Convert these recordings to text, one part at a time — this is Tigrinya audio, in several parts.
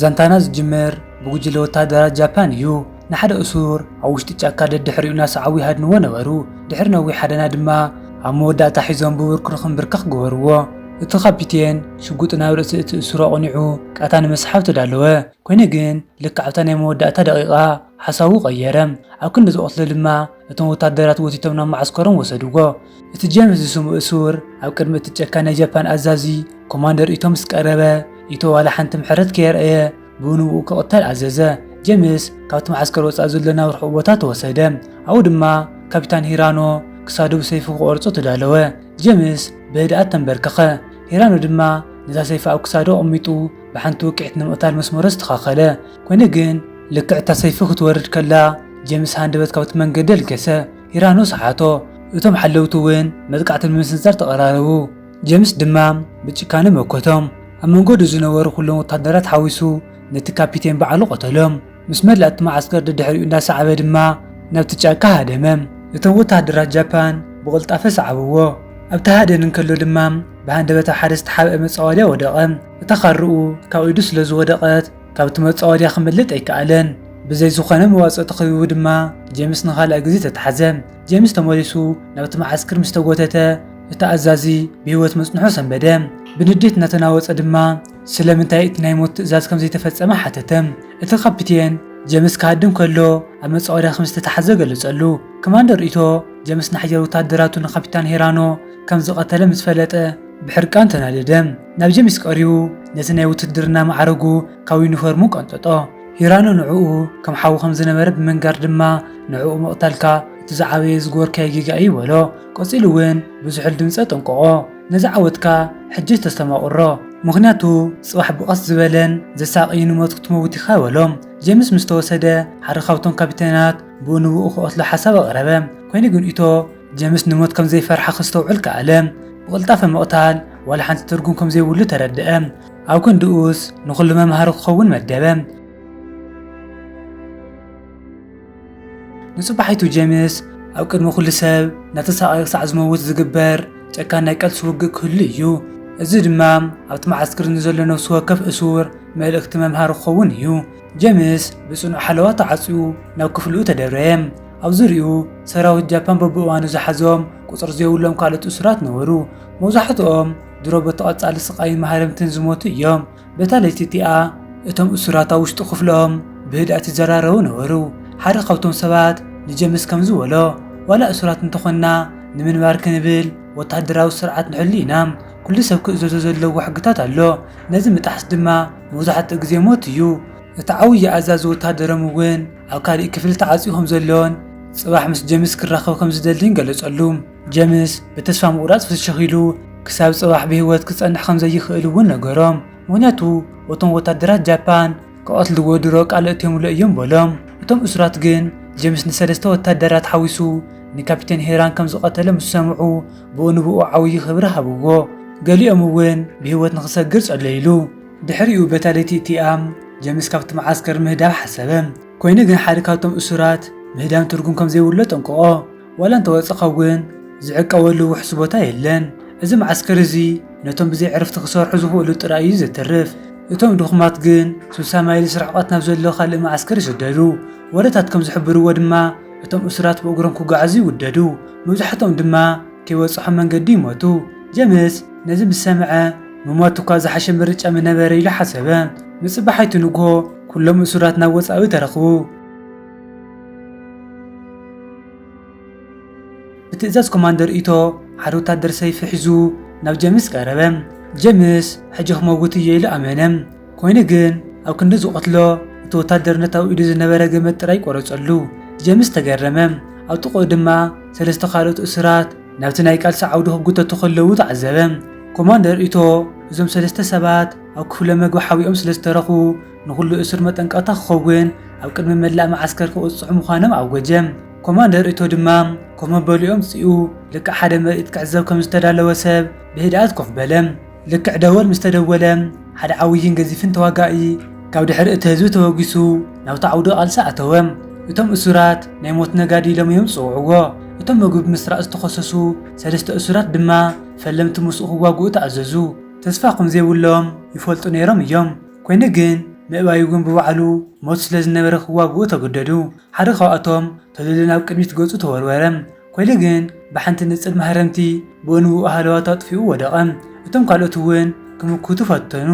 ዛንታና ዝጅምር ብጉጅለ ወታደራት ጃፓን እዩ። ንሓደ እሱር ኣብ ውሽጢ ጫካ ደድሕሪኡ እናሰዓቡ ይሃድንዎ ነበሩ። ድሕሪ ነዊሕ ሃደና ድማ ኣብ መወዳእታ ሒዞም ብብርኩ ንኽንብርከኽ ገበርዎ። እቲ ካፒቴን ሽጉጥ ናብ ርእሲ እቲ እሱር ኣቕኒዑ ቃታ ንምስሓብ ተዳለወ። ኮይኑ ግን ልክዕ ኣብታ ናይ መወዳእታ ደቂቓ ሓሳቡ ቀየረ። ኣብ ክንዲ ዝቐትሎ ድማ እቶም ወታደራት ወቲቶም ናብ መዓስከሮም ወሰድዎ። እቲ ጄምስ ዝስሙ እሱር ኣብ ቅድሚ እቲ ጨካን ናይ ጃፓን ኣዛዚ ኮማንደር ኢቶ ምስ ቀረበ፣ ኢቶ ዋላ ሓንቲ ምሕረት ከየርኣየ ብንብኡ ክቕተል ኣዘዘ። ጄምስ ካብቲ መዓስከር ወጻኢ ዘሎ ናብ ርሑቕ ቦታ ተወሰደ። ኣብኡ ድማ ካፒታን ሂራኖ ክሳዱ ብሰይፉ ክቖርጾ ተዳለወ። ጄምስ ብህድኣት ተንበርከኸ። ሂራኖ ድማ ነዛ ሰይፊ ኣብ ክሳዱ ኣቐሚጡ ብሓንቲ ውቅዒት ንምቕታል መስመሩ ኣስተኻኸለ። ኮይኑ ግን ልክዕ እታ ሰይፊ ክትወርድ ከላ ጄምስ ሃንደበት ካብቲ መንገዲ ኣልገሰ። ሂራኖ ሰሓቶ። እቶም ሓለውቲ እውን መጥቃዕቲ ንምስንዛር ተቐራረቡ። ጄምስ ድማ ብጭካነ መከቶም። ኣብ መንጎ ዝነበሩ ኩሎም ወታደራት ሓዊሱ ነቲ ካፒቴን ባዕሉ ቀተሎም። ምስ መላእ እቲ መዓስከር ደድሕሪኡ እንዳሰዓበ ድማ ናብቲ ጫካ ሃደመ። እቶም ወታደራት ጃፓን ብቕልጣፈ ሰዓብዎ። ኣብቲ ሃደን እንከሎ ድማ ብሃንደበት ኣብ ሓደ ዝተሓብአ መጻወድያ ወደቐ። እታ ካርኡ ካብ ኢዱ ስለ ዝወደቐት ካብቲ መጻወድያ ክምልጥ ኣይከኣለን። ብዘይ ዝኾነ መዋጽኦ ተኸቢቡ ድማ ጄምስ ንኻልኣይ ግዜ ተታሕዘ። ጄምስ ተመሊሱ ናብቲ መዓስከር ምስ ተጎተተ እቲ ኣዛዚ ብህይወት ምጽንሑ ሰንበደ። ብንዴት እናተናወጸ ድማ ስለምንታይ እቲ ናይ ሞት ትእዛዝ ከም ዘይተፈጸመ ሓተተ። እቲ ካፒቴን ጀምስ ክሃድም ከሎ ኣብ መጻወድያ ከም ዝተታሕዘ ገለጸሉ። ኮማንደር ኢቶ ጀምስ ንሓያሎ ወተሃደራቱ ንካፒታን ሄራኖ ከም ዝቐተለ ምስ ፈለጠ ብሕርቃን ተናደደ። ናብ ጀምስ ቀሪቡ ነቲ ናይ ውትድርና ማዕረጉ ካብ ዩኒፎርሙ ቀንጠጦ። ሄራኖ ንዕኡ ከም ሓዉ ከም ዝነበረ ብምንጋር ድማ ንዕኡ ምቕታልካ እቲ ዝዓበየ ዝገበርካዮ ጌጋ እዩ በሎ። ቀጺሉ እውን ብዝሑል ድምጺ ኣጠንቀቖ። ነዚ ዓወትካ ሕጂ ተስተማቕሮ፣ ምኽንያቱ ጽባሕ ብቐስ ዝበለን ዘሳቕይን ሞት ክትመውት ኢኻ በሎ። ጀምስ ምስ ተወሰደ ሓደ ካብቶም ካፒቴናት ብኡ ንብኡ ክቐትሎ ሓሳብ ኣቕረበ። ኮይኑ ግን ኢቶ ጀምስ ንሞት ከም ዘይፈርሓ ከስተውዕል ከኣለ። ብቕልጣፈ ምቕታል ዋላ ሓንቲ ትርጉም ከም ዘይብሉ ተረድአ። ኣብ ክንድኡስ ንኹሉ መምሃሪ ክኸውን መደበ። ንጽባሒቱ ጀምስ ኣብ ቅድሚ ኩሉ ሰብ እናተሳቐየ ክሳዕ ዝመውት ዝግበር ጨካን ናይ ቃልሲ ውግእ ክህሉ እዩ። እዚ ድማ ኣብቲ መዓስክር ንዘሎ ነፍሲ ወከፍ እሱር መልእኽቲ መምሃሪ ክኸውን እዩ። ጀምስ ብጽኑዕ ሓለዋ ተዓጽዩ ናብ ክፍልኡ ተደብረየ። ኣብ ዙርያኡ ሰራዊት ጃፓን በብእዋኑ ዝሓዞም ቁጽሪ ዘይብሎም ካልኦት እሱራት ነበሩ። መብዛሕትኦም ድሮ በቲ ቀጻሊ ስቓይን ማህረምትን ዝሞቱ እዮም። በታ ለይቲ እቲኣ እቶም እሱራት ኣብ ውሽጢ ክፍሎም ብህድኣት ይዘራረቡ ነበሩ። ሓደ ካብቶም ሰባት ንጀምስ ከምዚ በሎ፣ ዋላ እሱራት እንተኾንና ንምንባር ክንብል ወተሃደራዊ ስርዓት ንሕሉ ኢና። ኩሉ ሰብ ክእዘዞ ዘለዎ ሕግታት ኣሎ። ነዚ ምጥሓስ ድማ መብዛሕትኡ ግዜ ሞት እዩ። እቲ ዓብዪ ኣዛዚ ወተሃደሮም እውን ኣብ ካልእ ክፍሊ ተዓጽዩ ከም ዘሎን ጽባሕ ምስ ጀምስ ክራኸብ ከም ዝደልን ገለጸሉ። ጀምስ ብተስፋ ምቑራጽ ፍሽኽ ኢሉ ክሳብ ጽባሕ ብህይወት ክጸንሕ ከም ዘይኽእል እውን ነገሮም። ምኽንያቱ እቶም ወታደራት ጃፓን ክቐትልዎ ድሮ ቃል ኣእትዮምሉ እዮም በሎም። እቶም እሱራት ግን ጀምስ ንሰለስተ ወታደራት ሓዊሱ ንካፒቴን ሄራን ከም ዝቐተለ ምስ ሰምዑ ብኡ ንብኡ ዓብዪ ክብሪ ሃብዎ። ገሊኦም እውን ብህይወት ንኽሰግር ጸለይሉ። ድሕሪኡ በታ ለይቲ እቲኣ ጀምስ ካብቲ መዓስከር ምህዳም ሓሰበ። ኮይኑ ግን ሓደ ካብቶም እሱራት ምህዳም ትርጉም ከም ዘይብሉ ኣጠንቀቖ። ዋላ እንተወጸኻ እውን ዝዕቀበሉ ውሑስ ቦታ የለን። እዚ መዓስከር እዚ ነቶም ብዘይ ዕረፍቲ ክሰርሑ ዝኽእሉ ጥራይ እዩ ዘትርፍ። እቶም ድኹማት ግን ስሳ ማይልስ ርሕቀት ናብ ዘሎ ካልእ መዓስከር ይስደዱ። ወረታት ከም ዝሕብርዎ ድማ እቶም እሱራት ብእግሮም ክጓዓዙ ይውደዱ። መብዛሕትኦም ድማ ከይበጽሖም መንገዲ ይሞቱ። ጀምስ ነዚ ምስ ሰምዐ ምሟት እኳ ዝሓሸ ምርጫ ምነበረ ኢሉ ሓሰበ። ምጽባሓይቲ ንግሆ ኩሎም እሱራት ናብ ወጻኢ ተረኽቡ። ብትእዛዝ ኮማንደር ኢቶ ሓደ ወታደር ሰይፊ ሒዙ ናብ ጀምስ ቀረበ። ጀምስ ሕጂ ክመውት እየ ኢሉ ኣመነ። ኮይኑ ግን ኣብ ክንዲ ዝቐትሎ እቲ ወታደር ነቲ ኣብ ኢዱ ዝነበረ ገመድ ጥራይ ቆረጸሉ። ጀምስ ተገረመ። ኣብ ጥቕኡ ድማ ሰለስተ ካልኦት እሱራት ናብቲ ናይ ቃልሲ ዓውዲ ክጉተቱ ከለዉ ተዓዘበ። ኮማንደር ኢቶ እዞም ሰለስተ ሰባት ኣብ ክፍለ መግቢ ሓቢኦም ስለ ዝተረኽቡ ንኹሉ እሱር መጠንቀቕታ ክኸውን ኣብ ቅድሚ መላእ መዓስከር ክቕጽዑ ምዃኖም ኣወጀ። ኮማንደር ኢቶ ድማ ኮፍ መበሊኦም ጽኡ ልክዕ ሓደ ምርኢት ክዕዘብ ከም ዝተዳለወ ሰብ ብህድኣት ኮፍ በለ። ልክዕ ደወል ምስ ተደወለ ሓደ ዓብይን ገዚፍን ተዋጋኢ ካብ ድሕሪ እቲ ህዝቢ ተበጊሱ ናብቲ ዓውዲ ቃልሲ ኣተወ። እቶም እሱራት ናይ ሞት ነጋዲ ኢሎም እዮም ዝጽውዕዎ። እቶም ምግቢ ብምስራቕ ዝተኸሰሱ ሰለስተ እሱራት ድማ ፈለምቲ ምስኡ ክዋግኡ ተኣዘዙ። ተስፋ ከም ዘይብሎም ይፈልጡ ነይሮም እዮም። ኮይኑ ግን ምእባዩ ግን ብባዕሉ ሞት ስለ ዝነበረ ክዋግኡ ተገደዱ። ሓደ ካብኣቶም ተልሉ ናብ ቅድሚት ገጹ ተወርወረ። ኮይኑ ግን ብሓንቲ ንጽል ማህረምቲ ብኡ ንብኡ ሃለዋቱ ኣጥፊኡ ወደቐ። እቶም ካልኦት እውን ክምክቱ ፈተኑ።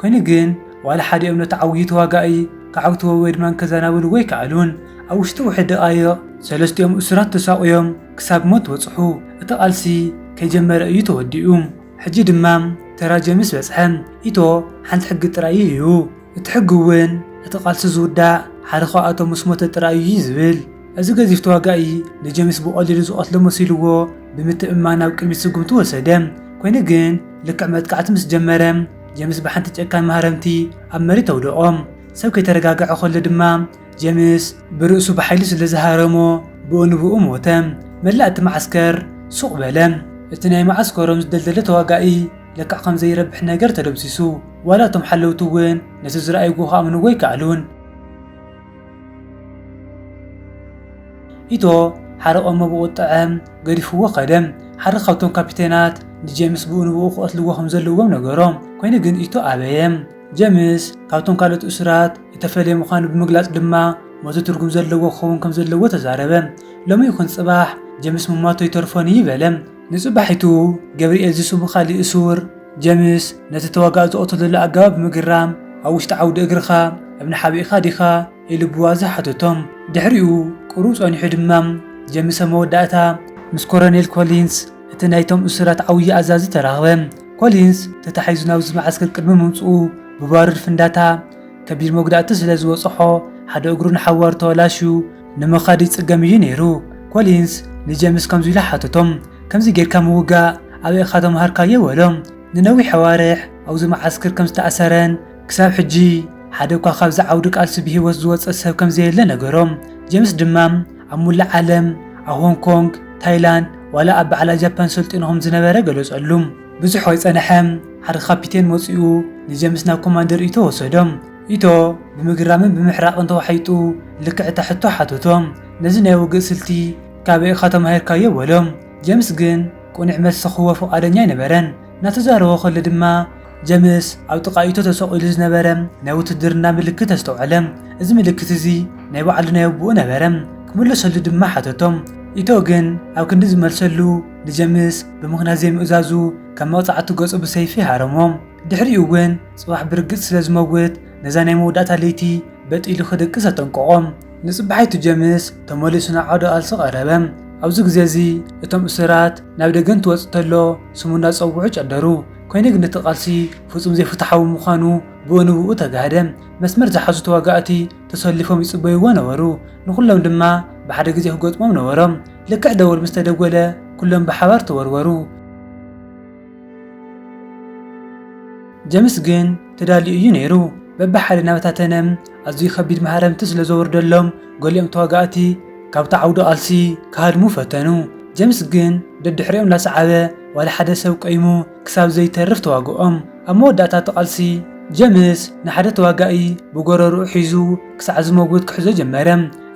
ኮይኑ ግን ዋላ ሓዲኦም ነቲ ዓብዪ ተዋጋኢ ክዓግትዎ ወይ ድማ ከዘናብልዎ ኣይከኣሉን። ኣብ ውሽጢ ውሑድ ደቓይቕ ሰለስቲኦም እሱራት ተሳቕዮም ክሳብ ሞት በጽሑ። እቲ ቃልሲ ከይጀመረ እዩ ተወዲኡ። ሕጂ ድማ ተራ ጀምስ በጽሐ። ኢቶ ሓንቲ ሕጊ ጥራይ እዩ። እቲ ሕጊ እውን እቲ ቃልሲ ዝውዳእ ሓደ ካብኣቶም ምስ ሞተ ጥራይ እዩ ዝብል። እዚ ገዚፍ ተዋጋኢ ንጀምስ ብቐሊሉ ዝቐትሎ መሲልዎ ብምትእምማን ናብ ቅድሚት ስጉምቲ ወሰደ። ኮይኑ ግን ልክዕ መጥቃዕቲ ምስ ጀመረ ጀምስ ብሓንቲ ጨካን ማህረምቲ ኣብ መሬት ኣውደቖ። ሰብ ከይተረጋግዐ ከሎ ድማ ጀምስ ብርእሱ ብሓይሊ ስለ ዝሃረሞ ብኡ ንብኡ ሞተ። መላእ እቲ መዓስከር ሱቕ በለ። እቲ ናይ መዓስከሮም ዝደልደለ ተዋጋኢ ለክዕ ከም ዘይረብሕ ነገር ተደምሲሱ። ዋላ እቶም ሓለውቲ እውን ነቲ ዝረኣይዎ ክኣምንዎ ኣይከኣሉን። ኢቶ ሓረቖሞ ብቑጥዐ ገዲፍዎ ከደ። ሓደ ካብቶም ካፒቴናት ንጀምስ ብኡ ንብኡ ክቐትልዎ ከም ዘለዎም ነገሮ። ኮይኑ ግን ኢቶ ኣበየ። ጀምስ ካብቶም ካልኦት እሱራት እተፈልየ ምዃኑ ብምግላጽ ድማ ሞቱ ትርጉም ዘለዎ ክኸውን ከም ዘለዎ ተዛረበ። ሎሚ ይኹን ጽባሕ ጀምስ ምማቶ ይተርፎን እዩ በለ። ንጽባሒቱ ገብርኤል ዝስሙ ካልእ እሱር ጀምስ ነቲ ተዋጋእ ዝቐተለሉ ኣገባብ ብምግራም ኣብ ውሽጢ ዓውዲ እግርኻ እምኒ ሓቢእኻ ዲኻ ኢሉ ብዋዛ ሓተቶም። ድሕሪኡ ቁሩብ ጸኒሑ ድማ ጀምስ ኣብ መወዳእታ ምስ ኮሎኔል ኮሊንስ እቲ ናይቶም እሱራት ዓብዪ ኣዛዚ ተራኽበ። ኮሊንስ ተታሒዙ ናብዚ መዓስከር ቅድሚ ምምጽኡ ብባሩድ ፍንዳታ ከቢድ መጉዳእቲ ስለ ዝበጽሖ ሓደ እግሩ ንሓዋሩ ተበላሽዩ ንምኻድ ይጽገም እዩ ነይሩ። ኮሊንስ ንጀምስ ከምዚ ኢሉ ሓተቶም፣ ከምዚ ጌርካ ምውጋእ ኣበይ ኢኻ ተማሃርካዮ? በሎ። ንነዊሕ ኣዋርሕ ኣብዚ መዓስከር ከም ዝተኣሰረን ክሳብ ሕጂ ሓደ እኳ ካብዚ ዓውዲ ቃልሲ ብህይወት ዝወጸ ሰብ ከም ዘየለ ነገሮም። ጀምስ ድማ ኣብ ሙሉእ ዓለም ኣብ ሆንግ ኮንግ፣ ታይላንድ ዋላ ኣብ ባዕላ ጃፓን ሰልጢኑ ከም ዝነበረ ገለጸሉ። ብዙሕ ከይጸንሐ ሓደ ካፒቴን መጺኡ ንጀምስ ናብ ኮማንደር ኢቶ ወሰዶ። ኢቶ ብምግራምን ብምሕራቕን ተዋሒጡ ልክዕ እታ ሕቶ ሓተቶ። ነዚ ናይ ውግእ ስልቲ ካበይ ኢኻ ተማሂርካዮ? በሎ። ጀምስ ግን ቅኑዕ መልሲ ክህቦ ፍቓደኛ ኣይነበረን። እናተዛረቦ ከሎ ድማ ጀምስ ኣብ ጥቓ ኢቶ ተሰቒሉ ዝነበረ ናይ ውትድርና ምልክት ኣስተውዐለ። እዚ ምልክት እዚ ናይ ባዕሉ ናይ ኣቦኡ ነበረ። ክምለሰሉ ድማ ሓተቶ። ኢቶ ግን ኣብ ክንዲ ዝመልሰሉ ንጀምስ ብምኽንያት ዘይምእዛዙ ከም መቕጻዕቲ ገጹ ብሰይፊ ሃረሞ። ድሕሪኡ እውን ጽባሕ ብርግጽ ስለ ዝመውት ነዛ ናይ መወዳእታ ለይቲ በጥ ኢሉ ክድቅስ ኣጠንቀቖ። ንጽባሒቱ ጀምስ ተመሊሱ ናብ ዓውደ ቃልሲ ቀረበ። ኣብዚ ግዜ እዚ እቶም እሱራት ናብ ደገ እንትወጽእ ተሎ ስሙ እናጸውዑ ጨደሩ። ኮይኑ ግን እቲ ቃልሲ ፍጹም ዘይፍትሓዊ ምዃኑ ብኡ ንብኡ ተጋህደ። መስመር ዝሓዙ ተዋጋእቲ ተሰሊፎም ይጽበይዎ ነበሩ። ንኹሎም ድማ ብሓደ ግዜ ክገጥሞም ነበሮም። ልክዕ ደወል ምስ ተደወለ ኩሎም ብሓባር ተወርወሩ። ጀምስ ግን ተዳልዩ እዩ ነይሩ። በብሓደ እናበታተነ ኣዝዩ ከቢድ ማህረምቲ ስለ ዘወርደሎም ገሊኦም ተዋጋእቲ ካብቲ ዓውዲ ቃልሲ ክሃድሙ ፈተኑ። ጀምስ ግን ደድሕሪኦም እናሰዓበ ዋላ ሓደ ሰብ ቀይሙ ክሳብ ዘይተርፍ ተዋግኦም። ኣብ መወዳእታ እቲ ቃልሲ ጀምስ ንሓደ ተዋጋኢ ብጎረርኡ ሒዙ ክሳዕ ዝመውት ክሕዞ ጀመረ።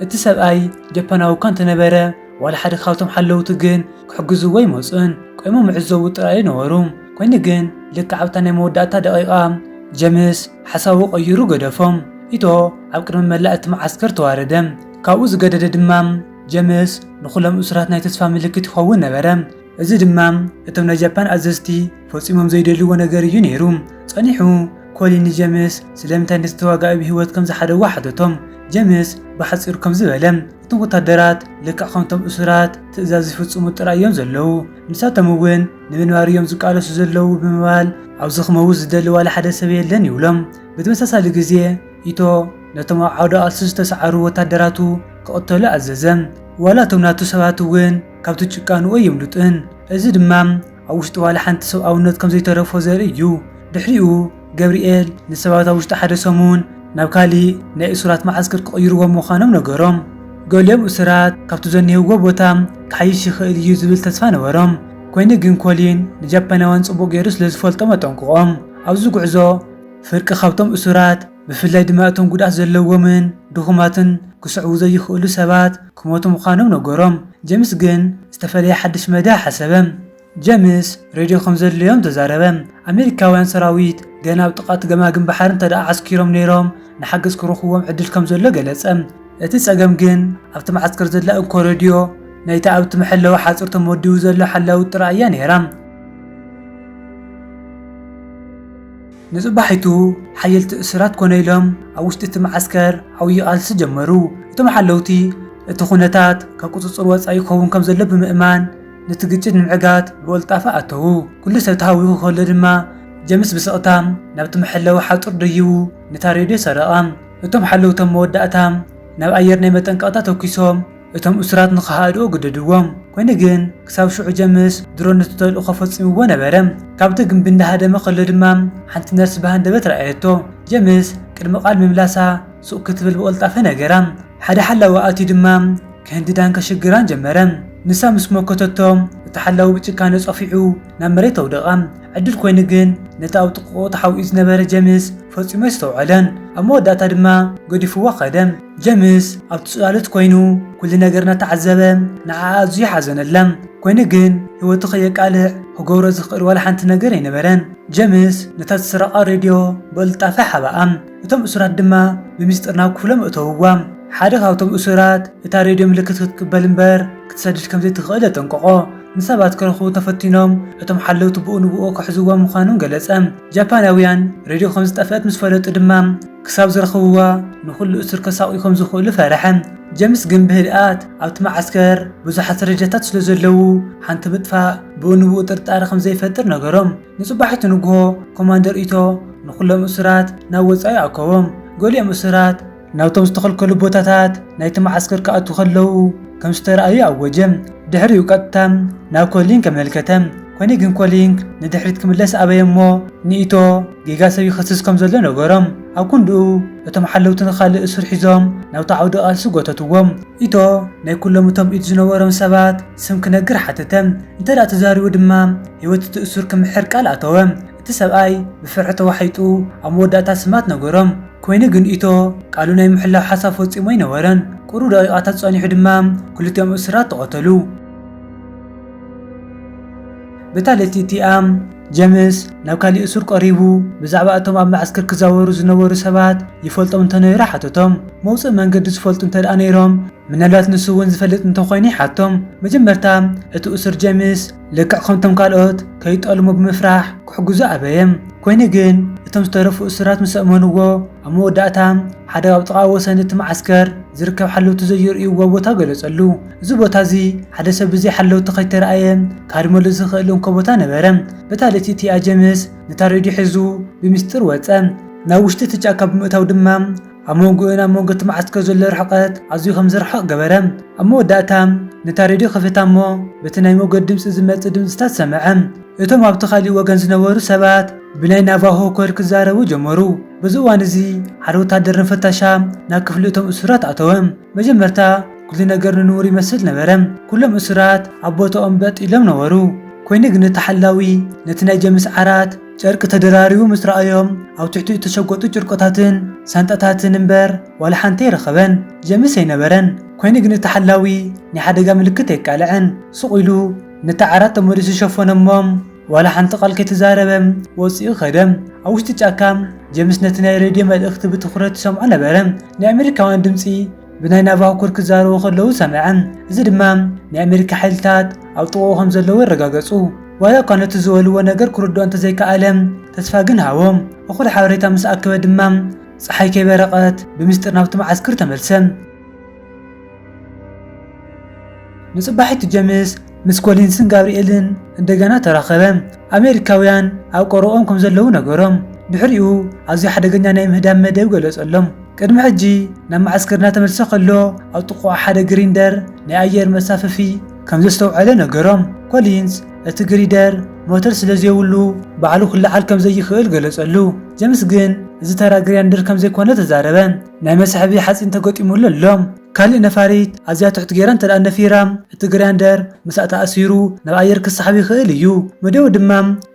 እቲ ሰብኣይ ጃፓናዊ እኳ እንተነበረ ዋላ ሓደ ካብቶም ሓለውቲ ግን ክሕግዝዎ ኣይመጹን። ቆይሞም ይዕዘቡ ጥራይ ነበሩ። ኮይኑ ግን ልክዕ ኣብታ ናይ መወዳእታ ደቂቓ ጀምስ ሓሳቡ ቀይሩ ገደፎም። ኢቶ ኣብ ቅድሚ መላእ እቲ መዓስከር ተዋረደ። ካብኡ ዝገደደ ድማ ጀምስ ንኹሎም እሱራት ናይ ተስፋ ምልክት ይኸውን ነበረ። እዚ ድማ እቶም ናይ ጃፓን ኣዘዝቲ ፈጺሞም ዘይደልይዎ ነገር እዩ ነይሩ። ጸኒሑ ኮሊን ንጀምስ ስለምንታይ ነቲ ተዋጋኢ ብህይወት ከም ዝሓደዎ ሓተቶም። ጀምስ ብሓጺሩ ከምዚ በለ፣ እቶም ወታደራት ልክዕ ከምቶም እሱራት ትእዛዝ ዝፍጽሙ ጥራይ እዮም ዘለዉ። ንሳቶም እውን ንምንባር እዮም ዝቃለሱ ዘለዉ ብምባል ኣብዚ ክመውት ዝደሊ ዋላ ሓደ ሰብ የለን ይብሎም። ብተመሳሳሊ ግዜ ኢቶ ነቶም ኣብ ዓውደ ቃልሲ ዝተሰዓሩ ወታደራቱ ክቕተሉ ኣዘዘ። ዋላ እቶም ናቱ ሰባት እውን ካብቲ ጭቃንኡ ኣየምልጡን። እዚ ድማ ኣብ ውሽጢ ዋላ ሓንቲ ሰብኣውነት ከም ዘይተረፎ ዘርኢ እዩ። ድሕሪኡ ገብርኤል ንሰባት ኣብ ውሽጢ ሓደ ሰሙን ናብ ካሊእ ናይ እሱራት መዓስከር ክቕይርዎም ምዃኖም ነገሮም። ገሊኦም እሱራት ካብቲ ዘኒህዎ ቦታ ክሓይሽ ይኽእል እዩ ዝብል ተስፋ ነበሮም። ኮይኑ ግን ኮሊን ንጃፓናውያን ጽቡቕ ገይሩ ስለ ዝፈልጦም ኣጠንቅቖም። ኣብዚ ጉዕዞ ፍርቂ ካብቶም እሱራት ብፍላይ ድማ እቶም ጉድኣት ዘለዎምን ድኹማትን ክስዕቡ ዘይኽእሉ ሰባት ክሞቱ ምዃኖም ነገሮም። ጀምስ ግን ዝተፈለየ ሓድሽ መዳይ ሓሰበ። ጀምስ ሬድዮ ከም ዘድለዮም ተዛረበ። ኣሜሪካውያን ሰራዊት ገና ኣብ ጥቓ እቲ ገማግም ባሕሪ እንተ ደኣ ዓስኪሮም ነይሮም፣ ንሓገዝ ክረኽብዎም ዕድል ከም ዘሎ ገለጸ። እቲ ጸገም ግን ኣብቲ መዓስከር ዘላ እንኮ ሬድዮ ናይቲ ኣብቲ መሐለዊ ሓጹር ተመዲቡ ዘሎ ሓላዊ ጥራይ እያ ነይራ። ንጽባሒቱ ሓየልቲ እሱራት ኮነ ኢሎም ኣብ ውሽጢ እቲ መዓስከር ዓብዪ ቃልሲ ጀመሩ። እቶም ሓለውቲ እቲ ኩነታት ካብ ቁጽጽር ወጻኢ ክኸውን ከም ዘሎ ብምእማን ነቲ ግጭት ንምዕጋት ብቕልጣፈ ኣተዉ። ኩሉ ሰብ ተሃዊኹ ከሎ ድማ ጀምስ ብስቕታ ናብቲ መሐለዊ ሓጹር ደይቡ ነታ ሬድዮ ሰረቓ። እቶም ሓለውቶም መወዳእታ ናብ ኣየር ናይ መጠንቀቕታ ተኩሶም እቶም እሱራት ንኽሃድኡ ግደድዎም። ኮይኑ ግን ክሳብ ሽዑ ጀምስ ድሮ ነቲ ተልእኾ ፈጺምዎ ነበረ። ካብቲ ግምቢ እንዳሃደመ ከሎ ድማ ሓንቲ ነርስ ብሃንደበት ረኣየቶ። ጀምስ ቅድሚ ቃል ምምላሳ ሱቕ ክትብል ብቕልጣፈ ነገራ። ሓደ ሓላዊ ኣትዩ ድማ ክህንድዳን ከሽግራን ጀመረ። ንሳ ምስ መከተቶ እቲ ሓላዊ ብጭካነ ጸፊዑ ናብ መሬት ኣውደቓ። ዕድል ኮይኑ ግን ነቲ ኣብ ጥቕኡ ተሓቢኡ ዝነበረ ጀምስ ፈጺሙ ኣይስተውዓለን። ኣብ መወዳእታ ድማ ገዲፍዋ ከደ። ጀምስ ኣብቲ ጽላሎት ኮይኑ ኩሉ ነገር እናተዓዘበ ንዓኣ ኣዝዩ ሓዘነላ። ኮይኑ ግን ህይወቱ ከየቃልዕ ክገብሮ ዝኽእል ዋላ ሓንቲ ነገር ኣይነበረን። ጀምስ ነታ ዝሰረቓ ሬድዮ ብቕልጣፈ ሓብኣ። እቶም እሱራት ድማ ብሚስጥር ናብ ክፍሎም እተውዋ። ሓደ ካብቶም እሱራት እታ ሬድዮ ምልክት ክትቅበል እምበር ክትሰድድ ከም ዘይትኽእል ኣጠንቀቖ። ንሰባት ክረኽቡ ተፈቲኖም እቶም ሓለውቲ ብኡ ንብኡ ክሕዝዋ ምዃኖም ገለጸ። ጃፓናውያን ሬድዮ ከም ዝጠፍአት ምስ ፈለጡ ድማ ክሳብ ዝረኽብዋ ንኹሉ እሱር ከሳቕዩ ከም ዝኽእሉ ፈርሐ። ጀምስ ግን ብህድኣት ኣብቲ መዓስከር ብዙሓት ሬድዮታት ስለ ዘለዉ ሓንቲ ምጥፋእ ብኡ ንብኡ ጥርጣረ ከም ዘይፈጥር ነገሮም። ንጽባሒቱ ንግሆ ኮማንደር ኢቶ ንኹሎም እሱራት ናብ ወጻኢ ኣእከቦም። ገሊኦም እሱራት ናብቶም ዝተኸልከሉ ቦታታት ናይቲ መዓስከር ክኣትዉ ከለዉ ከም ዝተረኣዩ ኣወጀ። ድሕሪኡ ቀጥታ ናብ ኮሊንክ ኣመልከተ። ኮይኑ ግን ኮሊንክ ንድሕሪት ክምለስ ኣበየ እሞ ንኢቶ ጌጋ ሰብ ይኸስስ ከም ዘሎ ነገሮም። ኣብ ክንድኡ እቶም ሓለውቲ ንኻልእ እሱር ሒዞም ናብቲ ዓውዲ ቃልሲ ጎተትዎም። ኢቶ ናይ ኩሎም እቶም ኢድ ዝነበሮም ሰባት ስም ክነግር ሓተተ። እንተ ደኣ ተዛሪቡ ድማ ህይወት እቲ እሱር ክምሕር ቃል ኣተወ። እቲ ሰብኣይ ብፍርሒ ተዋሒጡ ኣብ መወዳእታ ስማት ነገሮም። ኮይኑ ግን ኢቶ ቃሉ ናይ ምሕላው ሓሳብ ፈጺሙ ኣይነበረን። ቁሩብ ደቂቓታት ጸኒሑ ድማ ክልቲኦም እሱራት ተቐተሉ። በታ ለይቲ እቲኣ ጀምስ ናብ ካሊእ እሱር ቀሪቡ ብዛዕባ እቶም ኣብ መዓስከር ክዛወሩ ዝነበሩ ሰባት ይፈልጦም እንተነይሩ ሓተቶም። መውጽኢ መንገዲ ዝፈልጡ እንተ ደኣ ነይሮም ምናልባት ንሱ እውን ዝፈልጥ እንተኾይኑ ይሓቶም። መጀመርታ እቲ እሱር ጀምስ ልክዕ ከምቶም ካልኦት ከይጠልሙ ብምፍራሕ ክሕግዙ ኣበየ። ኮይኑ ግን እቶም ዝተረፉ እሱራት ምስ ኣእመንዎ ኣብ መወዳእታ ሓደ ኣብ ጥቓ ወሰን እቲ መዓስከር ዝርከብ ሓለውቲ ዘየርእይዎ ቦታ ገለጸሉ። እዚ ቦታ እዚ ሓደ ሰብ ብዘይ ሓለውቲ ከይተረኣየ ክሃድመሉ ዝኽእል እንኮ ቦታ ነበረ። በታ ለይቲ እቲኣ ጀምስ ነታ ሬድዮ ሒዙ ብምስጢር ወጸ። ናብ ውሽጢ እቲ ጫካ ብምእታው ድማ ኣብ መንጎኡን ኣብ መንጎ እቲ መዓስከር ዘሎ ርሕቀት ኣዝዩ ከም ዝርሕቕ ገበረ። ኣብ መወዳእታ ነታ ሬድዮ ከፈታ እሞ በቲ ናይ ሞገድ ድምጺ ዝመጽእ ድምጽታት ሰምዐ። እቶም ኣብቲ ካልእ ወገን ዝነበሩ ሰባት ብናይ ናቫሆ ኮድ ክዛረቡ ጀመሩ። በዚ እዋን እዚ ሓደ ወታደር ንፍተሻ ናብ ክፍሊ እቶም እሱራት ኣተወ። መጀመርታ ኩሉ ነገር ንንቡር ይመስል ነበረ። ኩሎም እሱራት ኣብ ቦታኦም በጥ ኢሎም ነበሩ። ኮይኑ ግን እቲ ሓላዊ ነቲ ናይ ጀምስ ዓራት ጨርቂ ተደራሪቡ ምስ ረኣዮም ኣብ ትሕቲኡ እተሸጎጡ ጨርቅታትን ሳንጣታትን እምበር ዋላ ሓንቲ ኣይረኸበን። ጀምስ ኣይነበረን። ኮይኑ ግን እቲ ሓላዊ ናይ ሓደጋ ምልክት ኣየቃልዐን። ሱቕ ኢሉ ነቲ ዓራት ተመሊሱ ሸፈኖ እሞ ዋላ ሓንቲ ቃል ከይተዛረበ ወጺኡ ከደ። ኣብ ውሽጢ ጫካ ጀምስ ነቲ ናይ ሬድዮ መልእኽቲ ብትኹረት ይሰምዖ ነበረ። ናይ ኣሜሪካውያን ድምጺ ብናይ ናቫሆ ኮድ ክዛረቡ ከለዉ ሰምዐ። እዚ ድማ ናይ ኣሜሪካ ሓይልታት ኣብ ጥቕኡ ከም ዘለዉ ኣረጋገጹ። ዋላ እኳ ነቲ ዝበልዎ ነገር ክርድኦ እንተዘይከኣለ ተስፋ ግን ሃቦ። እኹል ሓበሬታ ምስ ኣከበ ድማ ጸሓይ ከይበረቐት ብምስጢር ናብቲ መዓስከር ተመልሰ። ንጽባሒቱ ጀምስ ምስ ኮሊንስን ጋብርኤልን እንደገና ተራኸበ። ኣሜሪካውያን ኣብ ቀረብኦም ከም ዘለዉ ነገሮም። ድሕሪኡ ኣዝዩ ሓደገኛ ናይ ምህዳም መደብ ገለጸሎም። ቅድሚ ሕጂ ናብ መዓስከር እናተመልሰ ከሎ ኣብ ጥቕኡ ሓደ ግሪንደር ናይ ኣየር መሳፈፊ ከም ዘስተውዐለ ነገሮም። ኮሊንስ እቲ ግሪደር ሞተር ስለ ዘይብሉ ባዕሉ ክለዓል ከም ዘይኽእል ገለጸሉ። ጀምስ ግን እዚ ተራ ግሪንደር ከም ዘይኮነ ተዛረበ። ናይ መስሕቢ ሓጺን ተገጢሙሉ ኣሎ። ካልእ ነፋሪት ኣዝያ ትሑት ጌራ እንተ ደኣ ነፊራ፣ እቲ ግሪንደር ምስኣ ተኣሲሩ ናብ ኣየር ክሰሓብ ይኽእል እዩ። መደቡ ድማ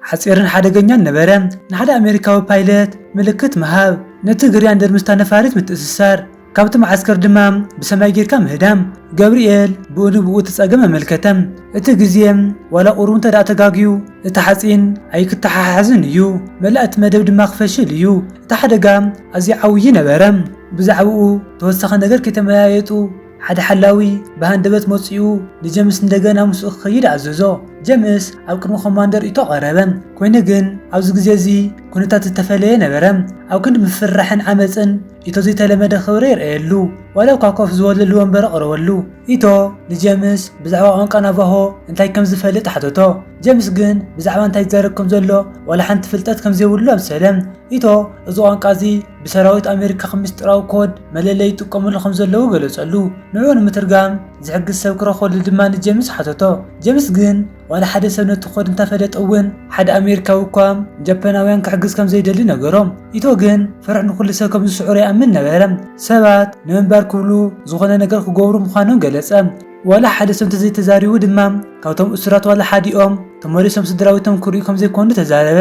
ሓጺርን ሓደገኛን ነበረ። ንሓደ ኣሜሪካዊ ፓይለት ምልክት ምሃብ፣ ነቲ ግሪንደር ምስታ ነፋሪት ምትእስሳር። ካብቲ መዓስከር ድማ ብሰማይ ጌርካ ምህዳም። ገብርኤል ብኡ ንብኡ እቲ ጸገም ኣመልከተ። እቲ ግዜ ዋላ ቁሩብ እንተ ደኣ ተጋግዩ፣ እቲ ሓጺን ኣይክተሓሓዝን እዩ። መላእ እቲ መደብ ድማ ክፈሽል እዩ። እቲ ሓደጋ ኣዝዩ ዓብዪ ነበረ። ብዛዕባኡ ተወሳኺ ነገር ከይተመያየጡ፣ ሓደ ሓላዊ ብሃንደበት መጺኡ ንጀምስ እንደገና ምስኡ ክኸይድ ኣዘዞ። ጀምስ ኣብ ቅድሚ ኮማንደር ኢቶ ቀረበ። ኮይኑ ግን ኣብዚ ግዜ እዚ ኩነታት ዝተፈለየ ነበረ። ኣብ ክንዲ ምፍርራሕን ዓመጽን፣ ኢቶ ዘይተለመደ ክብሪ የርእየሉ። ዋላ እኳ ኮፍ ዝበለሉ ወንበር ኣቕረበሉ። ኢቶ ንጀምስ ብዛዕባ ቋንቋ ናቫሆ እንታይ ከም ዝፈልጥ ሓተቶ። ጀምስ ግን ብዛዕባ እንታይ ይዛረብ ከም ዘሎ ዋላ ሓንቲ ፍልጠት ከም ዘይብሉ ኣምሰለ። ኢቶ እዚ ቋንቋ እዚ ብሰራዊት ኣሜሪካ ከም ምስጢራዊ ኮድ መለለዪ ይጥቀሙሉ ከም ዘለዉ ገለጸሉ። ንዕኡ ንምትርጋም ዝሕግዝ ሰብ ክረኽበሉ ድማ ንጀምስ ሓተቶ። ጀምስ ግን ዋላ ሓደ ሰብ ነቲ ኮድ እንተፈለጠ እውን፣ ሓደ ኣሜሪካዊ እኳ ንጃፓናውያን ክሕግዝ ከም ዘይደሊ ነገሮም። ኢቶ ግን ፍርሒ ንኹሉ ሰብ ከም ዝስዕሮ ይኣምን ነበረ። ሰባት ንምንባር ክብሉ ዝኾነ ነገር ክገብሩ ምዃኖም ገለጸ። ዋላ ሓደ ሰብ እንተዘይተዛሪቡ ድማ፣ ካብቶም እሱራት ዋላ ሓዲኦም ተመሊሶም ስድራቤቶም ክርእዩ ከም ዘይኮኑ ተዛረበ።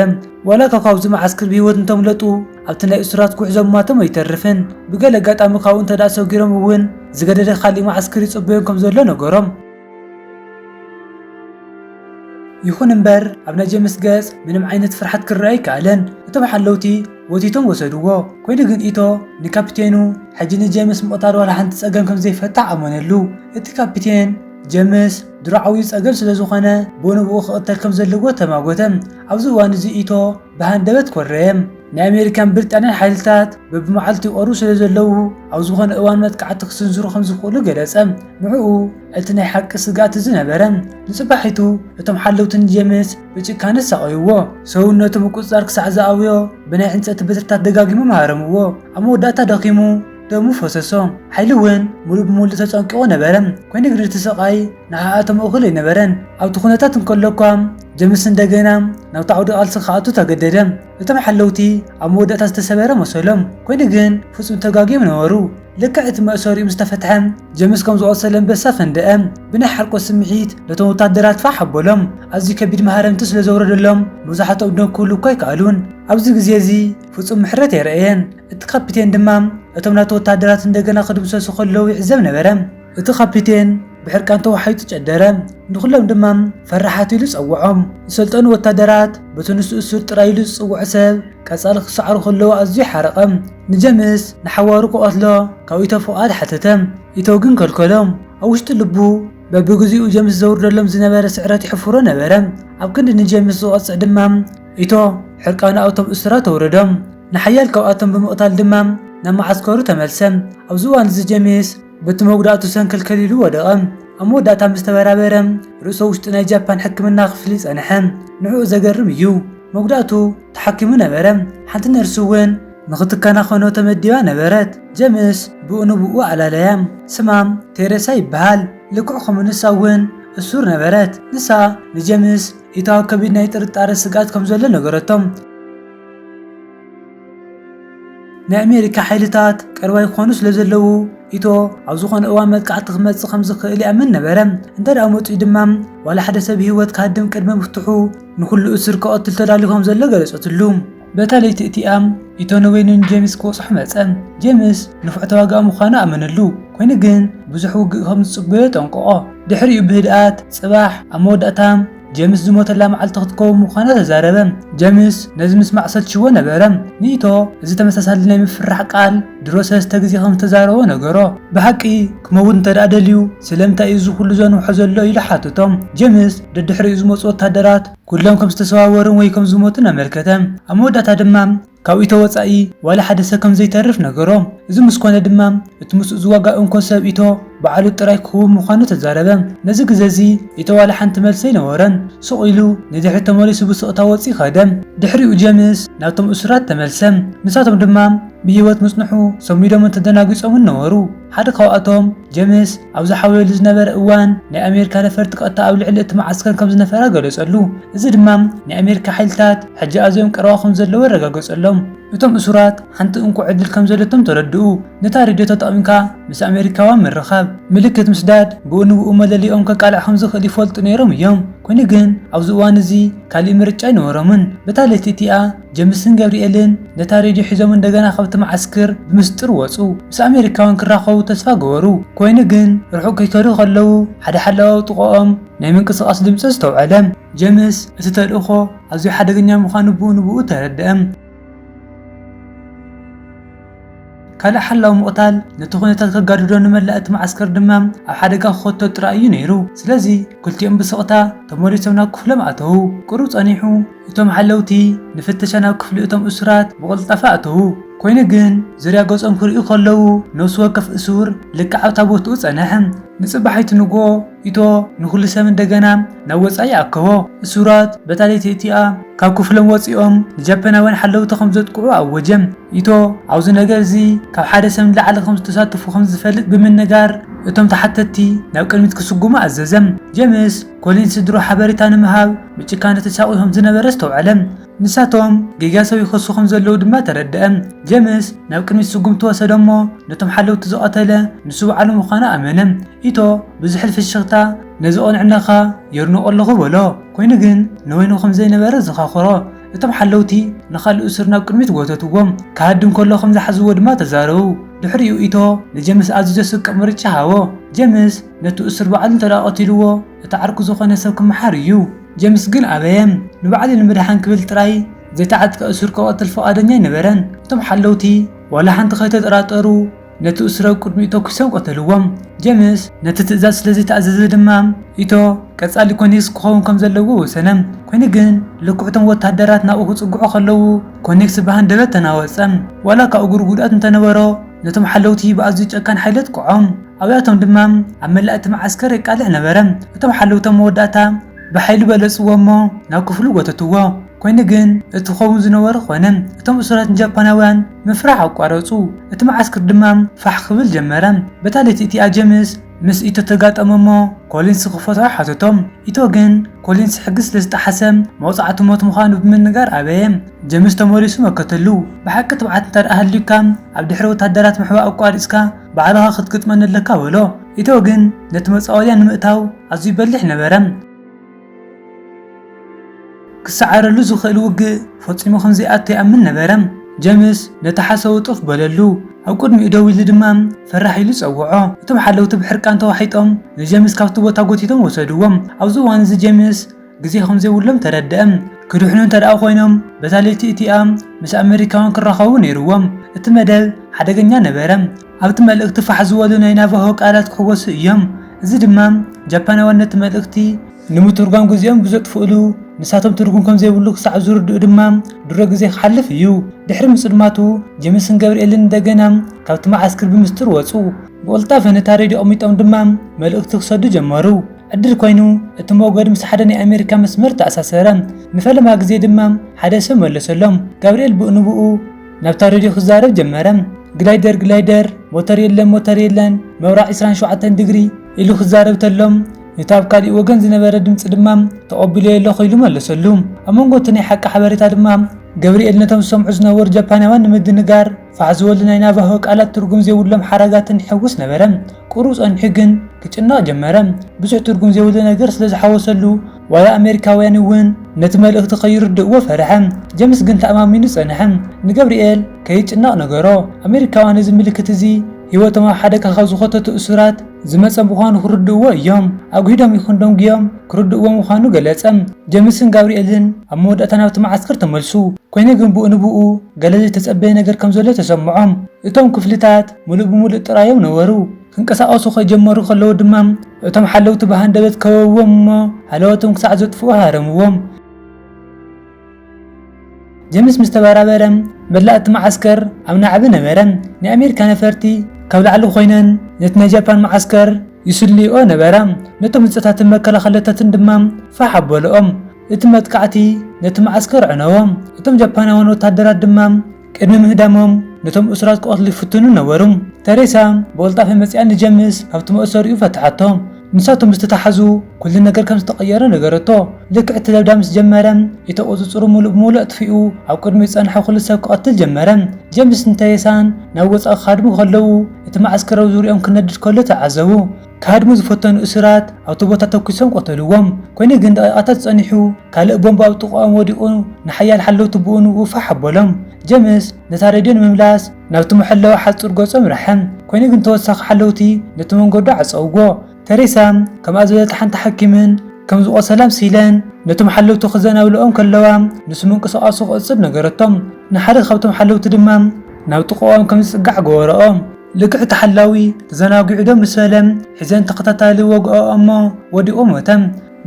ዋላ ካብ ካብዚ መዓስከር ብህይወት እንተምለጡ፣ ኣብቲ ናይ እሱራት ጉዕዞ ምማቶም ኣይተርፍን። ብገለ ኣጋጣሚ ካብኡ እንተ ደኣ ሰጊሮም እውን፣ ዝገደደ ካሊእ መዓስከር ይጽበዮም ከም ዘሎ ነገሮም። ይኹን እምበር፣ ኣብ ናይ ጀምስ ገጽ ምንም ዓይነት ፍርሓት ክረኣ ኣይከኣለን። እቶም ሓለውቲ ወቲቶም ወሰድዎ። ኮይኑ ግን ኢቶ ንካፒቴኑ፣ ሕጂ ንጀምስ ምቕታል ዋላ ሓንቲ ጸገም ከም ዘይፈትሕ ኣመነሉ። እቲ ካፒቴን፣ ጀምስ ድሮ ዓብዩ ጸገም ስለ ዝኾነ፣ ብኡ ንብኡ ክቕተል ከም ዘለዎ ተማጎተ። ኣብዚ እዋን እዚ ኢቶ ብሃንደበት ኮረየ። ናይ ኣሜሪካን ብሪጣንያን ሓይልታት በብመዓልቱ ይቐርቡ ስለ ዘለዉ፣ ኣብ ዝኾነ እዋን መጥቃዕቲ ክስንዝሩ ከም ዝኽእሉ ገለጸ። ንዕኡ እቲ ናይ ሓቂ ስግኣት እዚ ነበረ። ንጽባሒቱ እቶም ሓለውቲ ንጀምስ ብጭካነ ኣሳቐይዎ። ሰውነቱ ምቁጽጻር ክሳዕ ዝኣበዮ ብናይ ዕንጸይቲ በትርታት ደጋጊሞም ሃረምዎ። ኣብ መወዳእታ ደኺሙ ደሙ ፈሰሶ። ሓይሉ እውን ሙሉእ ብሙሉእ ተጸንቂቑ ነበረ። ኮይኑ ግን እቲ ስቓይ ንዓኣቶም እኹል ኣይነበረን። ኣብቲ ኩነታት እንከሎ እኳ ጀምስ እንደገና ናብቲ ዓውዲ ቃልሲ ክኣቱ ተገደደ። እቶም ሓለውቲ ኣብ መወዳእታ ዝተሰበረ መሰሎም። ኮይኑ ግን ፍጹም ተጋግዮም ነበሩ። ልክዕ እቲ መእሰሪኡ ምስ ተፈትሐ፣ ጀምስ ከም ዝቖሰለ ኣንበሳ ፈንደአ። ብናይ ሓርቆት ስምዒት ነቶም ወታደራት ፋሕ ኣበሎም። ኣዝዩ ከቢድ ማህረምቲ ስለ ዘውረደሎም፣ መብዛሕትኦም ደው ክብሉ እኳ ኣይከኣሉን። ኣብዚ ግዜ እዚ ፍጹም ምሕረት ኣይረኣየን። እቲ ካፒቴን ድማ እቶም ናቱ ወታደራት እንደገና ክድምሰሱ ከለዉ ይዕዘብ ነበረ። እቲ ካፒቴን ብሕርቃን ተወሓይጡ ጨደረ። ንኹሎም ድማ ፈራሓት ኢሉ ጸውዖም። ዝሰልጠኑ ወታደራት በቲ ንሱ እሱር ጥራይ ኢሉ ዝጽውዖ ሰብ ቀጻሊ ክሰዕሩ ከለዉ ኣዝዩ ሓረቐ። ንጀምስ ንሓዋሩ ክቐትሎ ካብ ኢቶ ፍቓድ ሓተተ። ኢቶ ግን ከልከሎም። ኣብ ውሽጢ ልቡ በብግዜኡ ጀምስ ዘውርደሎም ዝነበረ ስዕረት ይሕፍሮ ነበረ። ኣብ ክንዲ ንጀምስ ዝቐጽዕ ድማ ኢቶ ሕርቃኑ ኣብቶም እሱራት ኣውረዶም። ንሓያል ካብኣቶም ብምቕታል ድማ ናብ መዓስከሩ ተመልሰ። ኣብዚ እዋን እዚ ጀምስ በቲ መጉዳእቱ ሰንከልከል ኢሉ ወደቐ። ኣብ መወዳእታ ምስ ተበራበረ፣ ርእሱ ውሽጢ ናይ ጃፓን ሕክምና ክፍሊ ጸንሐ። ንዕኡ ዘገርም እዩ። መጉዳእቱ ተሓኪሙ ነበረ። ሓንቲ ነርስ እውን ንኽትከናኸኖ ተመዲባ ነበረት። ጀምስ ብኡ ንብኡ ኣላለያ። ስማ ቴሬሳ ይበሃል። ልክዕ ከምኡ ንሳ እውን እሱር ነበረት። ንሳ ንጀምስ ኢቶ ኣብ ከቢድ ናይ ጥርጣረ ስግኣት ከም ዘሎ ነገረቶ። ናይ ኣሜሪካ ሓይልታት ቀረባ ይኾኑ ስለ ዘለዉ፣ ኢቶ ኣብ ዝኾነ እዋን መጥቃዕቲ ክመጽእ ከም ዝኽእል ይኣምን ነበረ። እንተ ደኣ መጺኡ ድማ፣ ዋላ ሓደ ሰብ ህይወት ክሃድም ቅድሚ ምፍትሑ፣ ንኹሉ እሱር ክቐትል ተዳልዩ ከም ዘሎ ገለጸትሉ። በታ ለይቲ እቲኣ፣ ኢቶ ንበይኑ ንጄምስ ክበጽሖ መጸ። ጄምስ ንፉዕ ተዋጋኢ ምዃኑ ኣመነሉ። ኮይኑ ግን፣ ብዙሕ ውግእ ከም ዝጽበዮ ጠንቀቖ። ድሕሪኡ ብህድኣት፣ ጽባሕ ኣብ መወዳእታ ጀምስ ዝሞተላ መዓልቲ ክትከውን ምዃና ተዛረበ። ጀምስ ነዚ ምስማዕ ሰልችዎ ነበረ። ንኢቶ እዚ ተመሳሳሊ ናይ ምፍርራሕ ቃል ድሮ ሰለስተ ግዜ ከም ዝተዛረቦ ነገሮ። ብሓቂ ክመውት እንተ ደኣ ደልዩ፣ ስለምንታይ እዩ እዚ ኩሉ ዘንውሖ ዘሎ? ኢሉ ሓተቶ። ጀምስ ደድሕሪኡ ዝመጹ ወታደራት ኩሎም ከም ዝተሰባበሩን ወይ ከም ዝሞቱን ኣመልከተ። ኣብ መወዳእታ ድማ ካብ ኢቶ ወጻኢ ዋላ ሓደ ሰብ ከም ዘይተርፍ ነገሮ። እዚ ምስ ኮነ ድማ፣ እቲ ምስኡ ዝዋጋእ እንኮ ሰብ ኢቶ ባዕሉ ጥራይ ክኸውን ምዃኑ ተዛረበ። ነዚ ግዜ እዚ ኢቶ ዋላ ሓንቲ መልሲ ኣይነበሮን። ስቕ ኢሉ ንድሕሪት ተመሊሱ ብስቕታ ወጺኡ ከደ። ድሕሪኡ ጀምስ ናብቶም እሱራት ተመልሰ። ንሳቶም ድማ ብህይወት ምጽንሑ ሰሚዶምን ተደናጊጾምን ነበሩ። ሓደ ካብኣቶም ጀምስ ኣብ ዝሓውየሉ ዝነበረ እዋን ናይ ኣሜሪካ ነፈርቲ ቀጥታ ኣብ ልዕሊ እቲ መዓስከር ከም ዝነፈራ ገለጸሉ። እዚ ድማ ናይ ኣሜሪካ ሓይልታት ሕጂ ኣዝዮም ቀረባ ከም ዘለዉ ኣረጋገጸሎም። እቶም እሱራት ሓንቲ እንኮ ዕድል ከም ዘለቶም ተረድኡ። ነታ ሬድዮ ተጠቒምካ ምስ ኣሜሪካውያን ምርኻብ፣ ምልክት ምስዳድ ብኡ ንብኡ መለሊኦም ከቃልዕ ከም ዝኽእል ይፈልጡ ነይሮም እዮም። ኮይኑ ግን ኣብዚ እዋን እዚ ካልእ ምርጫ ኣይነበሮምን። በታ ለይቲ እቲኣ ጀምስን ገብርኤልን ነታ ሬድዮ ሒዞም እንደገና ካብቲ መዓስክር ብምስጢር ወጹ። ምስ ኣሜሪካውያን ክራኸቡ ተስፋ ገበሩ። ኮይኑ ግን ርሑቕ ከይከዱ ከለዉ ሓደ ሓላዊ ኣብ ጥቕኦም ናይ ምንቅስቓስ ድምጺ ኣስተውዐለ። ጀምስ እቲ ተልእኾ ኣዝዩ ሓደገኛ ምዃኑ ብኡ ንብኡ ተረድአ። ካልእ ሓላዊ ምቕታል ነቲ ኩነታት ከጋድዶ ንመላእ እቲ መዓስከር ድማ ኣብ ሓደጋ ክኸቶ ጥራይ እዩ ነይሩ። ስለዚ ክልቲኦም ብስቕታ ተመሊሶም ናብ ክፍሎም ኣተዉ። ቁሩብ ጸኒሑ እቶም ሓለውቲ ንፍተሻ ናብ ክፍሊ እቶም እሱራት ብቕልጣፈ ኣተዉ። ኮይኑ ግን ዙርያ ገጾም ክርእዩ ከለዉ ነፍሲ ወከፍ እሱር ልክዕ ኣብታ ቦትኡ ጸነሐ። ንጽባሒቱ ንግሆ ኢቶ ንኹሉ ሰብ እንደገና ናብ ወጻኢ ኣከቦ። እሱራት በታ ለይቲ እቲኣ ካብ ክፍሎም ወጺኦም ንጃፓናውያን ሓለውቲ ከም ዘጥቅዑ ኣወጀ። ኢቶ ኣብዚ ነገር እዚ ካብ ሓደ ሰብ ንላዕሊ ከም ዝተሳተፉ ከም ዝፈልጥ ብምንጋር እቶም ተሓተትቲ ናብ ቅድሚት ክስጉሙ ኣዘዘ። ጀምስ ኮሊንስ ድሮ ሓበሬታ ንምሃብ ብጭካነ ተሳቒ ከም ዝነበረ ኣስተውዐለ። ንሳቶም ጌጋ ሰብ ይኸሱ ከም ዘለዉ ድማ ተረድአ። ጀምስ ናብ ቅድሚት ስጉምቲ ወሰደ እሞ ነቶም ሓለውቲ ዝቐተለ ንሱ ባዕሉ ምዃኑ ኣመነ። ኢቶ ብዝሕል ፍሽኽታ ነዚ ቅንዕናኻ የድንቖ ኣለኹ በሎ። ኮይኑ ግን ንበይኑ ከም ዘይነበረ ዘኻኽሮ። እቶም ሓለውቲ ንኻልእ እሱር ናብ ቅድሚት ጎተትዎም። ክሃድም ከሎ ከም ዝሓዝዎ ድማ ተዛረቡ። ድሕሪኡ ኢቶ ንጀምስ ኣዝዩ ዘስቅቕ ምርጫ ሃቦ። ጀምስ ነቲ እሱር ባዕሉ እንተ ደኣ ቀቲልዎ እቲ ዓርኩ ዝኾነ ሰብ ክመሓር እዩ። ጀምስ ግን ኣበየ። ንባዕሉ ንምድሓን ክብል ጥራይ ዘይተዓጥቀ እሱር ክቐትል ፍቓደኛ ኣይነበረን። እቶም ሓለውቲ ዋላ ሓንቲ ከይተጠራጠሩ ነቲ እሱር ኣብ ቅድሚኡ ተኩሶም ቀተልዎም። ጀምስ ነቲ ትእዛዝ ስለ ዘይተኣዘዘ ድማ ኢቶ ቀጻሊ ኮኒክስ ክኸውን ከም ዘለዎ ወሰነ። ኮይኑ ግን ልክዕቶም ወተሃደራት ናብኡ ክጽግዑ ከለዉ ኮኒክስ ብሃንደበት ተናወጸ። ዋላ ካብ እግሩ ጉድኣት እንተነበሮ ነቶም ሓለውቲ ብኣዝዩ ጨካን ሓይሊ ኣጥቅዖም። ኣብያቶም ድማ ኣብ መላእ እቲ መዓስከር የቃልዕ ነበረ። እቶም ሓለውቲ ኣብ መወዳእታ ብሓይሊ በለጽዎ እሞ ናብ ክፍሉ ጎተትዎ። ኮይኑ ግን እቲ ክኸውን ዝነበሮ ኮነ። እቶም እሱራት ንጃፓናውያን ምፍራሕ ኣቋረጹ። እቲ መዓስከር ድማ ፋሕ ክብል ጀመረ። በታ ለይቲ እቲኣ ጀምስ ምስ ኢቶ ተጋጠመ እሞ ኮሊንስ ክፈትሖ ሓተቶም። ኢቶ ግን ኮሊንስ ሕጊ ስለ ዝጠሓሰ መቕጻዕቲ ሞት ምዃኑ ብምንጋር ኣበየ። ጀምስ ተመሊሱ መከተሉ። ብሓቂ ትብዓት እንተ ደኣ ሃልዩካ ኣብ ድሕሪ ወታደራት ምሕባእ ኣቋሪጽካ ባዕልኻ ክትግጥመኒ ኣለካ በሎ። ኢቶ ግን ነቲ መጻወድያ ንምእታው ኣዝዩ በሊሕ ነበረ። ክሰዓረሉ ዝኽእል ውግእ ፈጺሙ ከም ዘይኣቱ ይኣምን ነበረ። ጀምስ ነቲ ሓሳቡ ጡፍ በለሉ። ኣብ ቅድሚኡ ደው ኢሉ ድማ ፈራሕ ኢሉ ጸውዖ። እቶም ሓለውቲ ብሕርቃን ተዋሒጦም ንጀምስ ካብቲ ቦታ ጎቲቶም ወሰድዎ። ኣብዚ እዋን እዚ ጀምስ ግዜ ከም ዘይብሎም ተረድአ። ክድሕኑ እንተ ደኣ ኮይኖም በታ ለይቲ እቲኣ ምስ ኣመሪካውያን ክራኸቡ ነይርዎም። እቲ መደብ ሓደገኛ ነበረ። ኣብቲ መልእኽቲ ፋሕ ዝበሉ ናይ ናቫሆ ቃላት ክሕወሱ እዮም። እዚ ድማ ጃፓናውያን ነቲ መልእኽቲ ንምትርጓም ግዜኦም ብዘጥፍእሉ ንሳቶም ትርጉም ከም ዘይብሉ ክሳዕ ዝርድኡ ድማ ድሮ ግዜ ክሓልፍ እዩ። ድሕሪ ምጽልማቱ ጀምስን ገብርኤልን እንደገና ካብቲ መዓስክር ብምስጢር ወጹ። ብቕልጣፈ ነታ ሬድዮ ኣቕሚጦም ድማ መልእኽቲ ክሰዱ ጀመሩ። ዕድል ኮይኑ እቲ ሞገድ ምስ ሓደ ናይ ኣሜሪካ መስመር ተኣሳሰረ። ንፈለማ ግዜ ድማ ሓደ ሰብ መለሰሎም። ጋብርኤል ብኡ ንብኡ ናብታ ሬድዮ ክዛረብ ጀመረ። ግላይደር ግላይደር፣ ሞተር የለን ሞተር የለን፣ ምብራቕ ዕስራን ሸውዓተን ዲግሪ ኢሉ ክዛረብ ተሎም፣ እቲ ኣብ ካሊእ ወገን ዝነበረ ድምጺ ድማ ተቐቢለዮ ኣለኹ ኢሉ መለሰሉ። ኣብ መንጎ እቲ ናይ ሓቂ ሓበሬታ ድማ ገብርኤል ነቶም ዝሰምዑ ዝነበሩ ጃፓናውያን ንምድንጋር ፋሕ ዝበሉ ናይ ናቫሆ ቃላት ትርጉም ዘይብሎም ሓረጋትን ይሕውስ ነበረ። ቁሩብ ጸኒሑ ግን ክጭነቕ ጀመረ። ብዙሕ ትርጉም ዘይብሉ ነገር ስለ ዝሓወሰሉ ዋላ ኣሜሪካውያን እውን ነቲ መልእኽቲ ከይርድእዎ ፈርሐ። ጀምስ ግን ተኣማሚኑ ጸንሐ። ንገብርኤል ከይጭነቕ ነገሮ። ኣሜሪካውያን እዚ ምልክት እዚ ህይወቶም ኣብ ሓደጋ ካብ ዝኸተቱ እሱራት ዝመጸ ምዃኑ ክርድእዎ እዮም። ኣጉሂዶም ይኹን ደንጉዮም ክርድእዎ ምዃኑ ገለጸ። ጀምስን ጋብርኤልን ኣብ መወዳእታ ናብቲ መዓስከር ተመልሱ። ኮይኑ ግን ብኡ ንብኡ ገለ ዘይተጸበየ ነገር ከም ዘሎ ተሰምዖም። እቶም ክፍልታት ምሉእ ብምሉእ ጥራዮም ነበሩ። ክንቀሳቐሱ ከጀመሩ ከለዉ ድማ እቶም ሓለውቲ ብሃንደበት ከበብዎም እሞ ሃለዋቶም ክሳዕ ዘጥፍኡ ሃረምዎም። ጀምስ ምስ ተበራበረ መላእ እቲ መዓስከር ኣብ ናዕቢ ነበረ። ናይ ኣሜሪካ ነፈርቲ ካብ ላዕሊ ኮይነን ነቲ ናይ ጃፓን መዓስከር ይስልይኦ ነበራ። ነቶም ህንጻታትን መከላኸለታትን ድማ ፋሕ ኣበልኦም። እቲ መጥቃዕቲ ነቲ መዓስከር ኣዕነዎ። እቶም ጃፓናውያን ወተሃደራት ድማ ቅድሚ ምህዳሞም ነቶም እሱራት ክቐትሉ ይፍትኑ ነበሩ። ተሬሳ ብቕልጣፈ መጺኣ ንጀምስ ካብቲ መእሰሪኡ ፈትሓቶ። ንሳቶም ምስ ተታሓዙ፣ ኩሉ ነገር ከም ዝተቐየረ ነገረቶ። ልክዕ እቲ ለብዳ ምስ ጀመረ፣ ኢቶ ቁጽጽሩ ምሉእ ብምሉእ ኣጥፊኡ፣ ኣብ ቅድሚኡ ዝጸንሐ ኩሉ ሰብ ክቐትል ጀመረ። ጀምስ ንተሬሳን ናብ ወጻኢ ክሃድሙ ከለዉ፣ እቲ መዓስከር ኣብ ዙርያኦም ክነድድ ከሎ ተዓዘቡ። ክሃድሙ ዝፈተኑ እሱራት ኣብቲ ቦታ ተኩሶም ቀተልዎም። ኮይኑ ግን ደቂቓታት ጸኒሑ፣ ካልእ ቦምባ ኣብ ጥቓኦም ወዲቑ፣ ንሓያል ሓለውቲ ብኡ ንብኡ ፋሕ ኣበሎም። ጀምስ ነታ ሬድዮ ንምምላስ ናብቲ መሐለዊ ሓጹር ገጾም ርሐ። ኮይኑ ግን ተወሳኺ ሓለውቲ ነቲ መንገዱ ዓጸውዎ። ተሬሳ ከምኣ ዝበለት ሓንቲ ሓኪምን ከም ዝቖሰላ ኣምሲለን ነቶም ሓለውቲ ክዘናብልኦም ከለዋ፣ ንሱ ምንቅስቓሱ ክቕጽል ነገረቶም። ንሓደ ካብቶም ሓለውቲ ድማ ናብ ጥቓኦም ከም ዝጽጋዕ ገበረኦ። ልክዕ እቲ ሓላዊ ተዘናጊዑ ዶ ምስ በለ፣ ሒዘን ተኸታታሊ ወግኦ እሞ ወዲቑ ሞተ።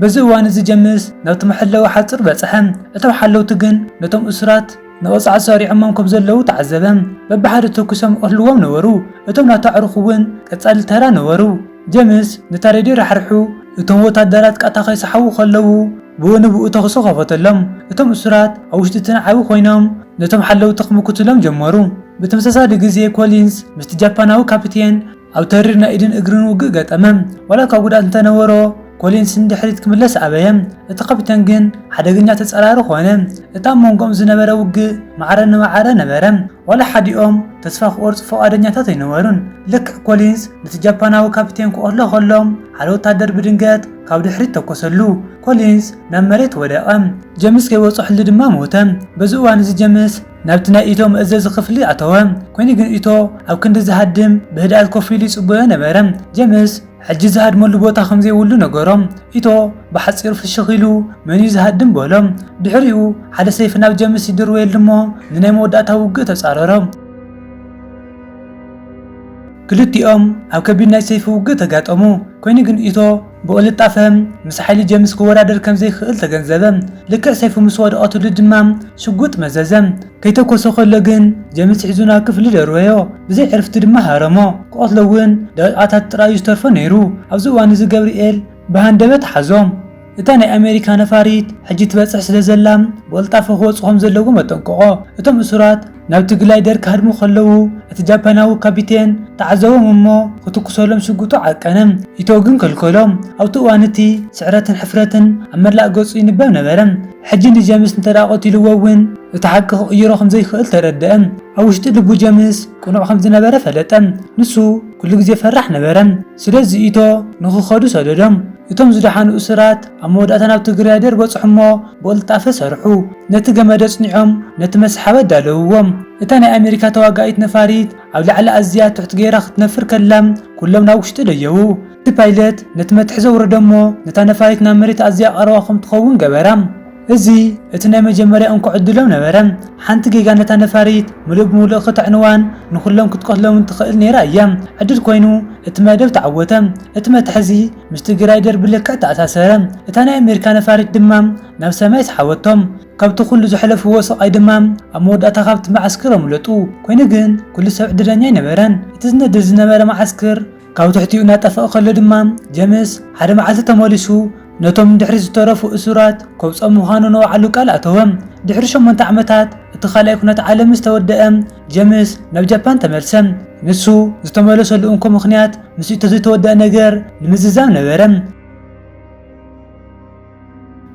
በዚ እዋን እዚ ጀምስ ናብቲ መሐለዊ ሓጹር በጽሐ። እቶም ሓለውቲ ግን ነቶም እሱራት ንቐጻዕቲ ሰሪዖሞም ከም ዘለዉ ተዓዘበ። በብሓደ ተኩሶም ይቐትልዎም ነበሩ። እቶም ናቱ ኣዕሩኽ እውን ቀጻሊ ተራ ነበሩ። ጀምስ ነታ ሬድዮ ራሕሪሑ፣ እቶም ወታደራት ቃታ ከይሰሓቡ ከለዉ፣ ብኡ ንብኡ ተኹሲ ከፈተሎም። እቶም እሱራት ኣብ ውሽጢ እቲ ዓቢ ኮይኖም ነቶም ሓለውቲ ክምክቱሎም ጀመሩ። ብተመሳሳሊ ግዜ ኮሊንስ ምስቲ ጃፓናዊ ካፒቴን ኣብ ተሪር ናይ ኢድን እግርን ውግእ ገጠመ። ዋላ እኳ ጉድኣት እንተነበሮ፣ ኮሊንስ ንድሕሪት ክምለስ ኣበየ። እቲ ካፒቴን ግን ሓደገኛ ተጻራሪ ኾነ። እቲ ኣብ መንጎኦም ዝነበረ ውግእ ማዕረ ንማዕረ ነበረ። ዋላ ሓዲኦም ተስፋ ክቖርጹ ፍቓደኛታት ኣይነበሩን። ልክዕ ኮሊንስ ነቲ ጃፓናዊ ካፒቴን ክቐትሎ ከሎ፣ ሓደ ወታደር ብድንገት ካብ ድሕሪት ተኮሰሉ። ኮሊንስ ናብ መሬት ወደቐ። ጀምስ ከይበጽሐሉ ድማ ሞተ። በዚ እዋን እዚ ጀምስ ናብቲ ናይ ኢቶ መእዘዚ ክፍሊ ኣተወ። ኮይኑ ግን ኢቶ ኣብ ክንዲ ዝሃድም ብህድኣት ኮፍ ኢሉ ይጽበዮ ነበረ። ጀምስ ሕጂ ዝሃድመሉ ቦታ ከም ዘይብሉ ነገሮም። ኢቶ ብሓጺሩ ፍሽኽ ኢሉ፣ "መን እዩ ዝሃድም?" በሎ። ድሕሪኡ ሓደ ሰይፊ ናብ ጀምስ ይድርበየሉ እሞ ንናይ መወዳእታ ውግእ ተጻረሮ። ክልቲኦም ኣብ ከቢድ ናይ ሰይፊ ውግእ ተጋጠሙ። ኮይኑ ግን ኢቶ ብቕልጣፈ ምስ ሓይሊ ጀምስ ክወዳደር ከም ዘይክእል ተገንዘበ። ልክዕ ሰይፉ ምስ ወደቐትሉ ድማ ሽጉጥ መዘዘ። ከይተኮሰ ከሎ ግን ጀምስ ሒዙ ናብ ክፍሊ ደርበዮ። ብዘይ ዕርፍቲ ድማ ሃረሞ። ክቐትሎ እውን ደቂቓታት ጥራይ እዩ ዝተርፎ ነይሩ። ኣብዚ እዋን እዚ ገብርኤል ብሃንደበት ሓዞ። እታ ናይ ኣሜሪካ ነፋሪት ሕጂ ትበጽሕ ስለ ዘላ፣ ብቕልጣፈ ክወጹ ከም ዘለዎም ኣጠንቀቖ። እቶም እሱራት ናብቲ ግላይደር ክሃድሙ ከለዉ፣ እቲ ጃፓናዊ ካፒቴን ተዓዘቦም እሞ ክትኩሰሎም ሽጉጡ ዓቀነ። ኢቶ ግን ከልከሎም። ኣብቲ እዋን እቲ ስዕረትን ሕፍረትን ኣብ መላእ ገጹ ይንበብ ነበረ። ሕጂ ንጀምስ እንተ ደኣ ቀቲልዎ እውን፣ እቲ ሓቂ ክቕይሮ ከም ዘይክእል ተረድአ። ኣብ ውሽጢ ልቡ ጀምስ ቅኑዕ ከም ዝነበረ ፈለጠ። ንሱ ኩሉ ግዜ ፈራሕ ነበረ። ስለዚ ኢቶ ንኽኸዱ ሰደዶም። እቶም ዝደሓኑ እሱራት ኣብ መወዳእታ ናብቲ ግላይደር በጽሑ እሞ ብቕልጣፈ ሰርሑ። ነቲ ገመድ ኣጽኒዖም ነቲ መስሓብ ኣዳለውዎ። እታ ናይ ኣሜሪካ ተዋጋኢት ነፋሪት ኣብ ላዕሊ ኣዝያ ትሑት ገይራ ክትነፍር ከላ፣ ኩሎም ናብ ውሽጢ ደየቡ። እቲ ፓይለት ነቲ መትሓዚ ኣውረዶ እሞ ነታ ነፋሪት ናብ መሬት ኣዝያ ቀረባ ከም ትኸውን ገበራ። እዚ እቲ ናይ መጀመርያ እንኮ ዕድሎም ነበረ። ሓንቲ ጌጋ ነታ ነፋሪት ምሉእ ብምሉእ ክተዕንዋን ንኹሎም ክትቀትሎምን ትኽእል ነይራ እያ። ዕድል ኮይኑ እቲ መደብ ተዓወተ። እቲ መትሓዚ ምስቲ ግራይደር ብልክዕ ተኣሳሰረ። እታ ናይ ኣሜሪካ ነፋሪት ድማ ናብ ሰማይ ሰሓበቶም። ካብቲ ኩሉ ዘሕለፍዎ ስቓይ ድማ ኣብ መወዳእታ ካብቲ መዓስከር ኣምለጡ። ኮይኑ ግን ኩሉ ሰብ ዕድለኛ ኣይነበረን። እቲ ዝነድድ ዝነበረ መዓስከር ካብ ትሕቲኡ እናጠፍኣ ከሎ ድማ፣ ጀምስ ሓደ መዓልቲ ተመሊሱ ነቶም ንድሕሪት ዝተረፉ እሱራት ከውጽኦም ምዃኑ ንባዕሉ ቃል ኣተወ። ድሕሪ ሸሞንተ ዓመታት እቲ ካልኣይ ኩናት ዓለም ምስ ተወደአ፣ ጀምስ ናብ ጃፓን ተመልሰ። ንሱ ዝተመለሰሉ እንኮ ምኽንያት፣ ምስ ኢቶ ዘይተወደአ ነገር ንምዝዛም ነበረ።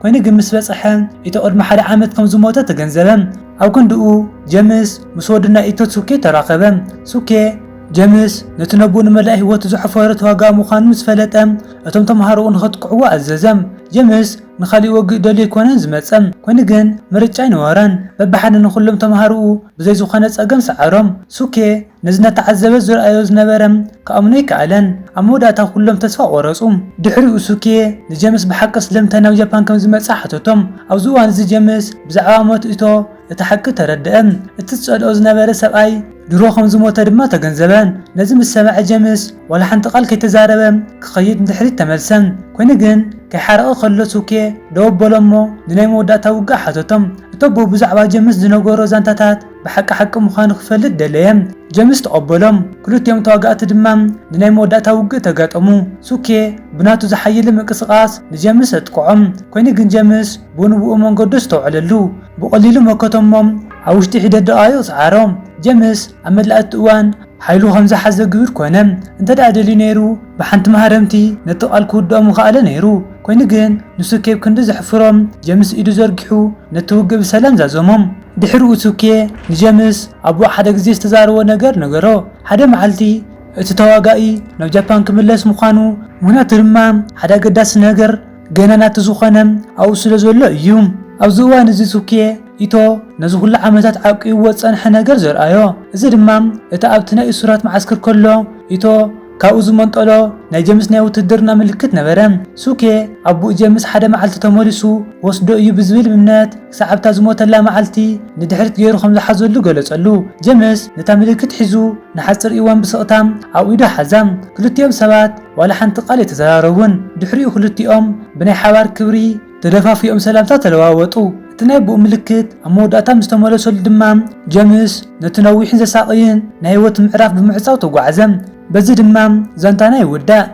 ኮይኑ ግን ምስ በጽሐ፣ ኢቶ ቅድሚ ሓደ ዓመት ከም ዝሞተ ተገንዘበ። ኣብ ክንድኡ፣ ጀምስ ምስ ወዱ ናይ ኢቶ ሱኬ ተራኸበ። ሱኬ፣ ጀምስ ነቲ ነብኡ ንመላእ ህይወቱ ዝሓፈረ ተዋጋኢ ምዃኑ ምስ ፈለጠ፣ እቶም ተምሃሮኡ ንኸጥቅዕዎ ኣዘዘ። ጀምስ ንኻልእ ወግእ ደልዩ ኣይኮነን ዝመጸ። ኮይኑ ግን ምርጫ ኣይነበሮን። በብሓደ ንኹሎም ተምሃሮኡ ብዘይ ዝኾነ ጸገም ሰዓሮም። ሱኬ ነዚ እናተዓዘበ ዝረኣዮ ዝነበረ ክኣምኖ ኣይከኣለን። ኣብ መወዳእታ ኩሎም ተስፋ ቆረጹ። ድሕሪኡ ሱኬ ንጀምስ ብሓቂ ስለምንታይ ናብ ጃፓን ከም ዝመጸ ሓተቶም። ኣብዚ እዋን እዚ ጀምስ ብዛዕባ ሞት ኢቶ እቲ ሓቂ ተረድአ። እቲ ዝጸልኦ ዝነበረ ሰብኣይ ድሮ ከም ዝሞተ ድማ ተገንዘበ። ነዚ ምስ ሰምዐ ጀምስ ዋላ ሓንቲ ቃል ከይተዛረበ ክኸይድ ንድሕሪት ተመልሰ። ኮይኑ ግን ከይሓረቐ ከሎ ሱኬ ደው ኣበሎ እሞ ንናይ መወዳእታ ውግእ ሓተቶም። እቲ ኣቦ ብዛዕባ ጀምስ ዝነገሮ ዛንታታት ብሓቂ ሓቂ ምዃኑ ክፈልጥ ደለየ። ጀምስ ተቐበሎም። ክልቲኦም ተዋጋእቲ ድማ ንናይ መወዳእታ ውግእ ተጋጠሙ። ሱኬ ብናቱ ዝሓየለ ምንቅስቓስ ንጀምስ ኣጥቅዖም። ኮይኑ ግን ጀምስ ብኡ ንብኡ መንገዱ ኣስተውዐለሉ። ብቐሊሉ መከቶም እሞ ኣብ ውሽጢ ሒደት ደቓይቕ ሰዓሮም። ጀምስ ኣብ መላእ እቲ እዋን ሓይሉ ከም ዝሓዘ ግብር ኮነ። እንተ ደኣ ደልዩ ነይሩ፣ ብሓንቲ ማህረምቲ ነቲ ቃል ክውድኦ ምኸኣለ ነይሩ። ኮይኑ ግን ንሱኬ ክንዲ ዘሕፍሮም፣ ጀምስ ኢዱ ዘርጊሑ ነቲ ውግእ ብሰላም ዛዘሞም። ድሕሪኡ ሱኬ ንጀምስ ኣቦኡ ሓደ ግዜ ዝተዛረቦ ነገር ነገሮ። ሓደ መዓልቲ እቲ ተዋጋኢ ናብ ጃፓን ክምለስ ምዃኑ፣ ምኽንያቱ ድማ ሓደ ኣገዳሲ ነገር ገና ናቱ ዝኾነ ኣብኡ ስለ ዘሎ እዩ። ኣብዚ እዋን እዚ ሱኬ ኢቶ ነዚ ኩሉ ዓመታት ዓቂብዎ ዝጸንሐ ነገር ዘርኣዮ። እዚ ድማ እቲ ኣብቲ ናይ እሱራት መዓስከር ከሎ ኢቶ ካብኡ ዝመንጠሎ ናይ ጀምስ ናይ ውትድርና ምልክት ነበረ። ሱኬ ኣቦኡ ጀምስ ሓደ መዓልቲ ተመሊሱ ወስዶ እዩ ብዝብል እምነት ክሳዕ ኣብታ ዝሞተላ መዓልቲ ንድሕሪት ገይሩ ከም ዝሓዘሉ ገለጸሉ። ጀምስ ነታ ምልክት ሒዙ ንሓጺር እዋን ብስቕታ ኣብ ኢዱ ሓዛ። ክልቲኦም ሰባት ዋላ ሓንቲ ቃል ኣይተዘራረቡን። ድሕሪኡ ክልቲኦም ብናይ ሓባር ክብሪ ተደፋፊኦም ሰላምታ ተለዋወጡ። እቲ ናይ ኣቦኡ ምልክት ኣብ መወዳእታ ምስ ተመለሰሉ ድማ ጀምስ ነቲ ነዊሕን ዘሳቕይን ናይ ህይወት ምዕራፍ ብምዕጻው ተጓዕዘ። በዚ ድማ ዛንታና ይውዳእ።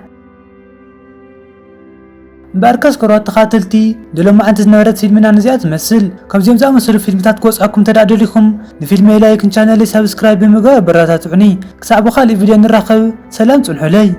እምበኣርከስ ክቡራት ተኻተልቲ፣ ንሎማዓንቲ ዝነበረት ፊልምና ነዚኣ ትመስል። ከምዚኦም ዝኣመሰሉ ፊልምታት ክበጽሐኩም እንተ ደኣ ደሊኹም ንፊልመይ ላይክን ቻነለይ ሳብስክራይብ ብምግባር ኣበረታትዑኒ። ክሳዕ ብኻልእ ቪድዮ ንራኸብ፣ ሰላም ጽንሑለይ።